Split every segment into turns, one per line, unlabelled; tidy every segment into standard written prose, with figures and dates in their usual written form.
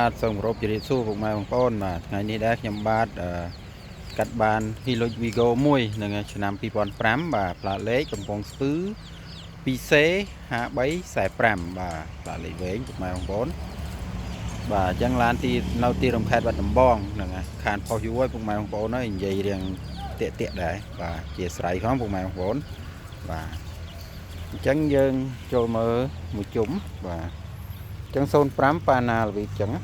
បាទសូមគោរពជម្រាបសួរពុកម៉ែបងប្អូនបាទថ្ងៃនេះដែរខ្ញុំបាទកាត់បាន Hilux Vigo មួយនឹងឆ្នាំ2005បាទផ្លាកលេខកំពង់ស្ពឺ 2C 5345បាទផ្លាកលេខវែងពុកម៉ែបងប្អូនបាទអញ្ចឹងឡានទីនៅទីរំខេត្តបាត់ដំបងហ្នឹងហើយខានផុសយូរហើយពុកម៉ែបងប្អូនហើយនិយាយរៀងតាក់តាក់ដែរបាទជាស្រ័យផងពុកម៉ែបងប្អូនបាទអញ្ចឹងយើងចូលមើលមួយជុំបាទអញ្ចឹង05ប៉ាណាលវីអញ្ចឹងណា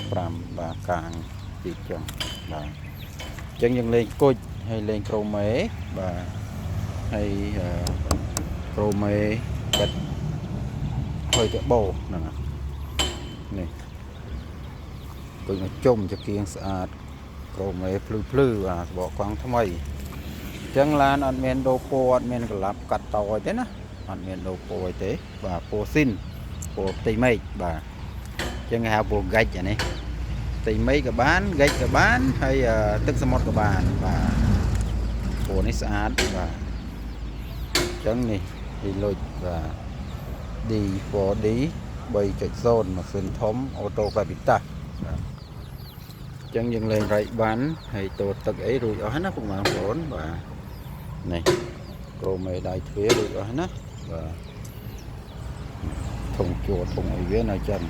05បាទកាងទីចឹងបាទអញ្ចឹងយើងលេងគុជហើយលេងក្រូមេបាទហើយក្រូមេបិទហើយទៅបោហ្នឹងនេះគុជមកជុំចង្គៀងស្អាតក្រូមេភ្លឺភ្លឺបាទសបកកង់ថ្មីអញ្ចឹងឡានអត់មានដូរពណ៌អត់មានកឡាប់កាត់តអីទេណាអត់មានដូរពណ៌អីទេបាទពណ៌ស៊ីនពណ៌ផ្ទៃមេឃបាទអញ្ចឹងគេហៅពណ៌ហ្គាច់អានេះ ផ្ទៃមេឃក៏បានហ្គិចក៏បានហើយទឹកសមុទ្រក៏បានបាទពណ៌នេះស្អាតបាទអញ្ចឹងនេះ Hilux បាទ D4D 3.0ម៉ាស៊ីនធំអូតូកាពីតាបាទអញ្ចឹងយើងលេងរៃបានហើយតូទឹកអីរួចអស់ហើយណាពុកម៉ែបងប្អូនបាទនេះក្រូមេដៃទ្វាររួចអស់ហើយណាបាទធុងជួរធុងអីវានៅចឹង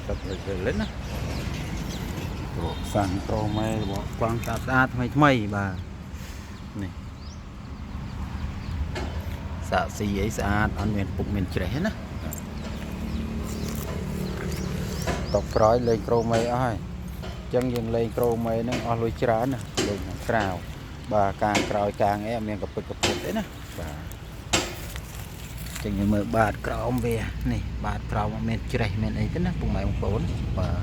ទឹកអីទៅលិនណា ព្រោះសាំងប្រូមេរបស់កង់ស្អាតស្អាតថ្មីថ្មីបាទនេះសាក់ស៊ីអីស្អាតអត់មានពុកមានច្រេះទេណាតកក្រោយលេងក្រូមេអស់ហើយអញ្ចឹងយើងលេងក្រូមេហ្នឹងអស់លុយច្រើនណាលេងខាងក្រៅបាទកាងក្រោយកាងអីអត់មានកពិតកពុតទេណាបាទអញ្ចឹងយើងមើលបាតក្រោមវានេះបាតក្រោមអត់មានច្រេះមានអីទេណាពុកម៉ែបងប្អូនបាទ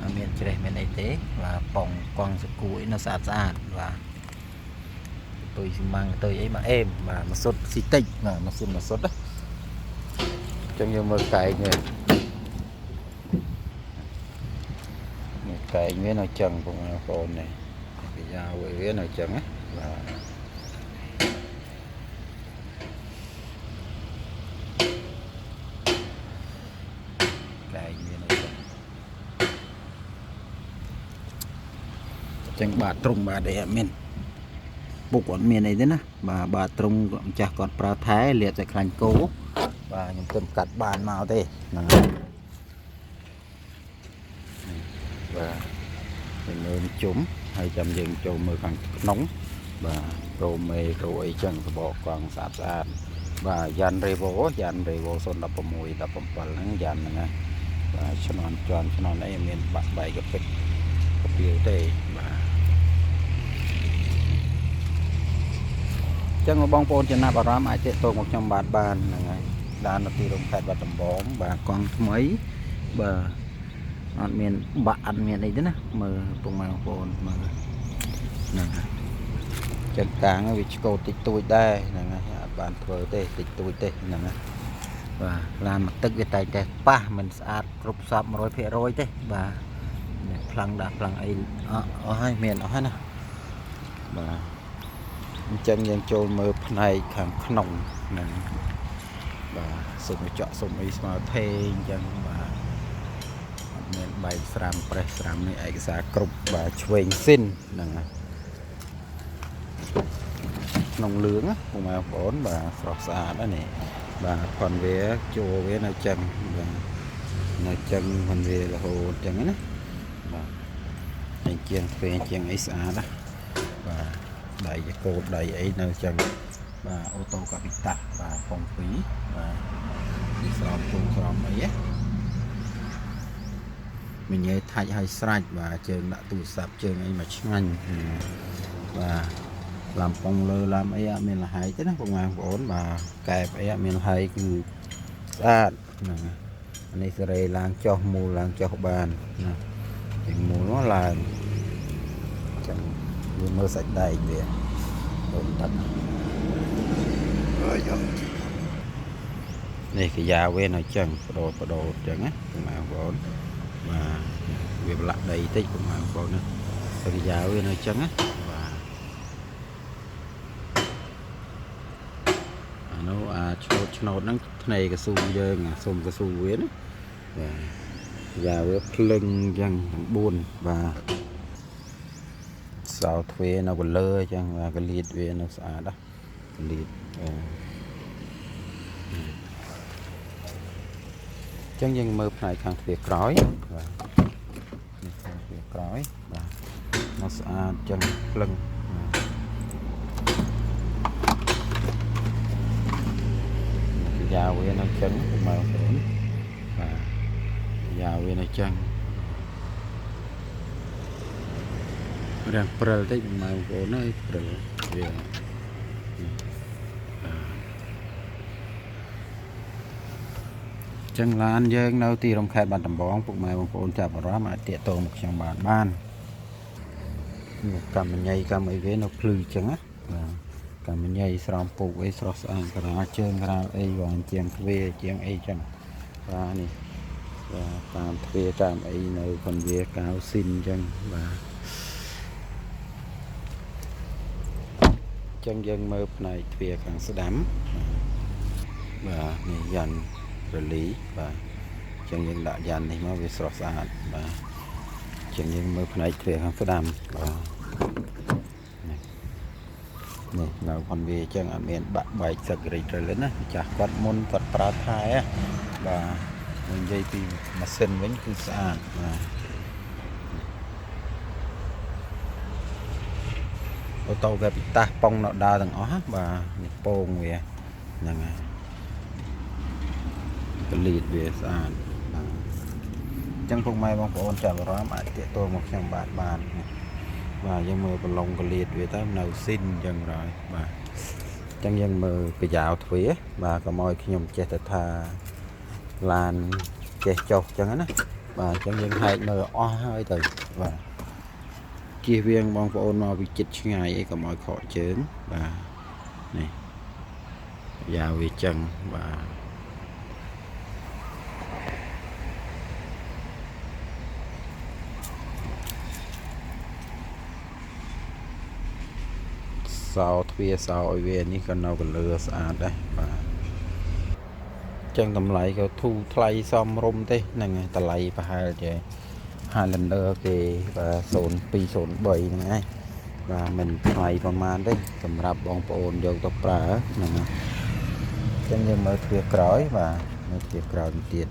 អត់មានច្រេះមានអីទេបាទប៉ងកង់សគួយនៅស្អាតស្អាតបាទទុយស៊ីម៉ាំងទុយអីមកអេមបាទមកសុតស៊ីតិចបាទមកសុតមកសុតណាអញ្ចឹងយើងមើលកែងនេះនេះកែងវានៅចឹងបងប្អូននេះវាយ៉ាវានៅចឹងណាបាទកែងវានៅចឹងចឹងបាទត្រង់បាទអីអត់មាន ពុកអត់មានអីទេណាបាទបាទត្រង់ម្ចាស់គាត់ប្រើថែលាបតែខ្លាញ់គោបាទខ្ញុំទើបកាត់បានមកទេហ្នឹងហើយបាទយើងមើលជុំហើយចាំយើងចូលមើលខាងក្នុងបាទប្រូមេក្រូអីចឹងសបកកង់ស្អាតស្អាតបាទយ៉ាន់រេវ៉ូយ៉ាន់រេវ៉ូ016 17ហ្នឹងយ៉ាន់ហ្នឹងណាបាទឆ្នន់ជន់ឆ្នន់អីមានបាក់បែកកពិតកពីវទេបាទ ចឹងបងប្អូនចំណាប់អារម្មណ៍អាចទាក់ទងមកខ្ញុំបាទបានហ្នឹងហើយដាននៅទីរំខេត្តបាត់ដំបងបាទកង់ថ្មីបាទអត់មានបាក់អត់មានអីទេណាមើលពុកម៉ែបងប្អូនមើលហ្នឹងហើយចឹងកាងវាឆ្កោតតិចតួចដែរហ្នឹងហើយអត់បានធ្វើទេតិចតួចទេហ្នឹងហើយបាទឡានមកទឹកវាតែងតែប៉ះមិនស្អាតគ្រប់សព100%ទេបាទនេះប្លង់ដាក់ប្លង់អីអស់ហើយមានអស់ហើយណាបាទ អញ្ចឹងយើងចូលមើលផ្នែកខាងក្នុងហ្នឹងបាទសុំកញ្ចក់សុំអីស្មើថេអញ្ចឹងបាទអត់មានបែកស្រាំប្រេះស្រាំនេះឯកសារគ្រប់បាទឆ្វេងស៊ីនហ្នឹងហើយក្នុងលឿងណាពុកម៉ែបងប្អូនបាទស្រស់ស្អាតណាស់នេះបាទផនវាចូលវានៅចឹងបាទនៅចឹងផនវារហូតចឹងណាបាទហើយជាងទ្វេជាងអីស្អាតណាបាទ ដៃកោតដៃអីនៅចឹងបាទអូតូកាពីតាបាទប៉ុង2បាទនេះស្រោមជុំស្រោមអីណាមញ៉េថាច់ឲ្យស្រាច់បាទជើងដាក់ទូរស័ព្ទជើងអីមកឆ្ងាញ់បាទឡាំប៉ុងលើឡាំអីអត់មានលហែកទេណាបងប្អូនបាទកែបអីអត់មានលហែកគឺស្អាតហ្នឹងអានេះសេរីឡើងចុះមូលឡើងចុះបានណាជាងមូលមកឡើងចឹងវាមើលសាច់ដែកវា ដូនទឹកអើយនេះកាយ៉ាវានៅចឹងបដូរបដូរចឹងណាបងប្អូនបាទវាប្រឡាក់ដីតិចបងប្អូនណាកាយ៉ាវានៅចឹងណាបាទអានោះអាឆ្នោតឆ្នោតហ្នឹងធ្នេកស៊ូយើងអាសុំកស៊ូវាណាបាទ យ៉ាវាភ្លឹងអញ្ចឹងទាំង4បាទសោទ្វានៅកលើអញ្ចឹងបាទកលៀតវានៅស្អាតណាកលៀតអញ្ចឹងយើងមើលផ្នែកខាងទ្វារក្រោយបាទនេះខាងទ្វារក្រោយបាទនៅស្អាតអញ្ចឹងភ្លឹងយ៉ាវានៅចឹងបងប្អូនបាទយ៉ាវានៅចឹងរាំងព្រិលតិចបងប្អូនអើយព្រិលវាចឹងឡានយើងនៅទីរំខេត្តបាត់ដំបងពុកម៉ែបងប្អូនចាប់អារម្មណ៍អាចទាក់ទងមកខ្ញុំបានបានកម្មញ៉ៃកម្មអីវានៅភ្លឺចឹងណាបាទកម្មញ៉ៃស្រោមពូកអីស្រស់ស្អាតក្រាលជើងក្រាលអីបាទជាងទ្វាជាងអីចឹងបាទនេះបាទតាមទ្វាតាមអីនៅពន្វាកៅស៊ីនចឹងបាទចឹងយើងមើលផ្នែកទ្វាខាងស្ដាំបាទនេះយ៉ាន់រលីបាទចឹងយើងដាក់យ៉ាន់នេះមកវាស្រស់ស្អាតបាទចឹងយើងមើលផ្នែកទ្វាខាងស្ដាំបាទនេះនៅផនវាចឹងអត់មានបាក់បែកសឹករីត្រូវលិនណាចាស់គាត់មុនគាត់ប្រើថែបាទនិយាយពីម៉ាស៊ីនវិញគឺស្អាតបាទអូតូវាពីតាស់ប៉ុងនៅដើរទាំងអស់បាទនេះពងវាហ្នឹងហើយកលៀតវាស្អាតបាទអញ្ចឹងពុកម៉ែបងប្អូនចាប់អារម្មណ៍អាចទាក់ទងមកខ្ញុំបាទបានបាទយើងមើលប្រឡងកលៀតវាទៅនៅស៊ីនអញ្ចឹងហើយបាទអញ្ចឹងយើងមើលប្រយោទ្វាបាទកុំឲ្យខ្ញុំចេះតែថាឡានចេះចុះអញ្ចឹងណាបាទអញ្ចឹងយើងហែកមើលអស់ហើយទៅបាទជៀសវាងបងប្អូនមកវិចិត្រឆ្ងាយអីកុំឲ្យខកជើងបាទនេះយ៉ាវាចឹងបាទសោទ្វាសោឲ្យវានេះក៏នៅកលឿស្អាតដែរបាទចឹងតម្លៃក៏ធូរថ្លៃសមរម្យទេហ្នឹងហើយតម្លៃប្រហែលជា Highlander គេបាទ0203ហ្នឹងឯងបាទមិនថ្លៃប្រហែលទេសម្រាប់បងប្អូនយកទៅប្រើហ្នឹងហើយចឹងយើងមើលទ្វារក្រោយបាទមើលទ្វារក្រោយទៀត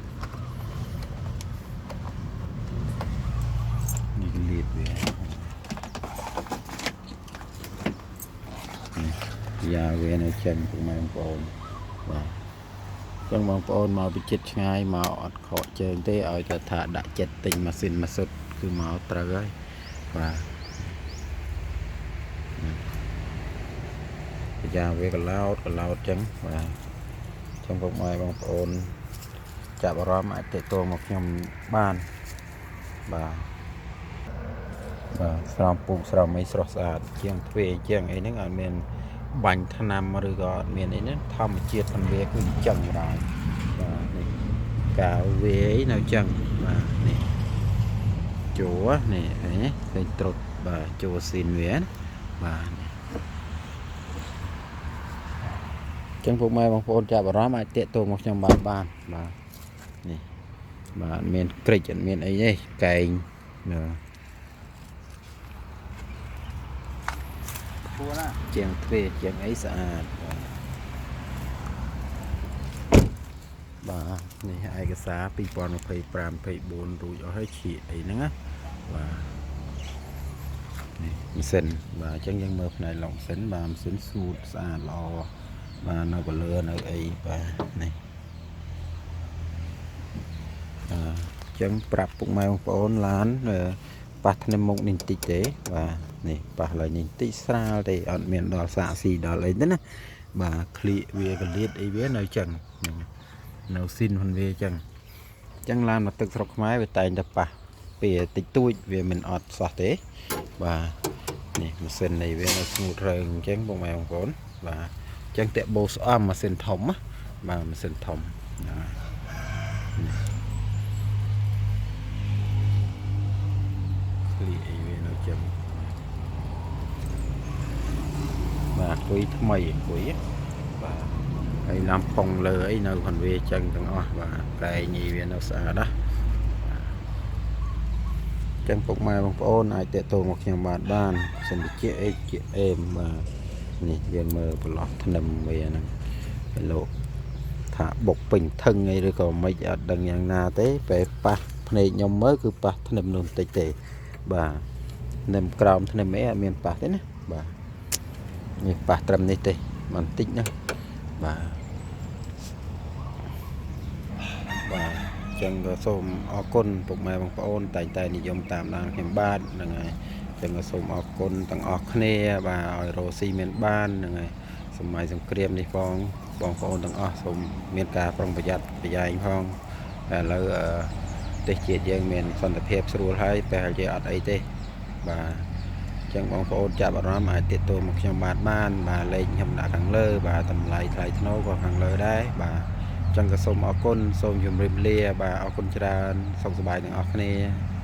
នេះលៀតវាយ៉ាវានៅចឹងពុកម៉ែបងប្អូនបាទចឹងបងប្អូនមកពីចិត្តឆ្ងាយមកអត់ខកជើងទេឲ្យតែថាដាក់ចិត្តទិញម៉ាស៊ីនម៉ាសុតគឺមកត្រូវហើយបាទយ៉ាវាកឡោតកឡោតចឹងបាទចឹងពុកម៉ែបងប្អូនចាប់អារម្មណ៍អាចទាក់ទងមកខ្ញុំបានបាទបាទស្រោមពូកស្រោមអីស្រស់ស្អាតជាងទ្វាជាងអីហ្នឹងអត់មានបាញ់ថ្នាំឬក៏អត់មានអីហ្នឹងធម្មជាតិផងវាគឺអញ្ចឹងដែរបាទនេះកាវវាយនៅចឹងបាទនេះជួនេះឃើញទេឃើញត្រុតបាទជួស៊ីនវាណាបាទចឹងពុកម៉ែបងប្អូនចាប់អារម្មណ៍អាចទាក់ទងមកខ្ញុំបានបានបាទនេះបាទមានក្រិចអត់មានអីទេកែងបាទជាងទ្វាជាងអីស្អាតបាទនេះឯកសារ2025 24រួចអស់ហើយឈៀកអីហ្នឹងណាបាទនេះម៉ាស៊ីនបាទអញ្ចឹងយើងមើលផ្នែកឡុងម៉ាស៊ីនបាទម៉ាស៊ីនស្ងួតស្អាតល្អបាទនៅកលឿនៅអីបាទនេះអញ្ចឹងប្រាប់ពុកម៉ែបងប្អូនឡានប៉ះធ្នឹមមុខនេះបន្តិចទេបាទនេះប៉ះឡើយនេះបន្តិចស្រាលទេអត់មានដល់សាកស៊ីដល់អីទេណាបាទក្លៀកវាកលៀតអីវានៅចឹងនៅស៊ីនផងវាចឹងចឹងឡានមកទឹកស្រុកខ្មែរវាតែងតែប៉ះពីតិចតួចវាមិនអត់សោះទេបាទនេះម៉ាស៊ីននេះវានៅស្ងួតរើងអញ្ចឹងបងប្អូនបងប្អូនបាទអញ្ចឹងតាក់បូស្អំម៉ាស៊ីនធំណាបាទម៉ាស៊ីនធំបាទក្លៀកអីវានៅចឹងបាទគុយថ្មីគុយបាទហើយឡាំប៉ុងលើអីនៅផងវាចឹងទាំងអស់បាទកែងអីវានៅស្អាតណា ចឹងពុកម៉ែបងប្អូនអាចតាក់ទងមកខ្ញុំបាទបានសិនជាអេជាអេមបាទនេះយើងមើលប្រឡោះធ្នឹមវាហ្នឹងទៅលោកថាបុកពេញធឹងអីឬក៏មិនអត់ដឹងយ៉ាងណាទេពេលប៉ះភ្នែកខ្ញុំមើលគឺប៉ះធ្នឹមនោះបន្តិចទេបាទធ្នឹមក្រោមធ្នឹមអីអត់មានប៉ះទេណាបាទនេះប៉ះត្រឹមនេះទេបន្តិចណាបាទបាទចឹងក៏សូមអរគុណពុកម៉ែបងប្អូនតែងតែនិយមតាមដានខ្ញុំបាទហ្នឹងហើយចឹងក៏សូមអរគុណទាំងអស់គ្នាបាទឲ្យរស់ស៊ីមានបានហ្នឹងហើយសម័យសង្គ្រាមនេះផងបងប្អូនទាំងអស់សូមមានការប្រុងប្រយ័ត្នប្រយែងផងតែឥឡូវអឺប្រទេសជាតិយើងមានសន្តិភាពស្រួលហើយពេលយើងអត់អីទេបាទចឹងបងប្អូនចាប់អារម្មណ៍អាចទាក់ទងមកខ្ញុំបាទបានបាទលេខខ្ញុំដាក់ខាងលើបាទតម្លៃថ្លៃថ្នូរក៏ខាងលើដែរបាទចឹងក៏សូមអរគុណសូមជម្រាបលាបាទអរគុណច្រើនសុខសប្បាយទាំងអស់គ្នា។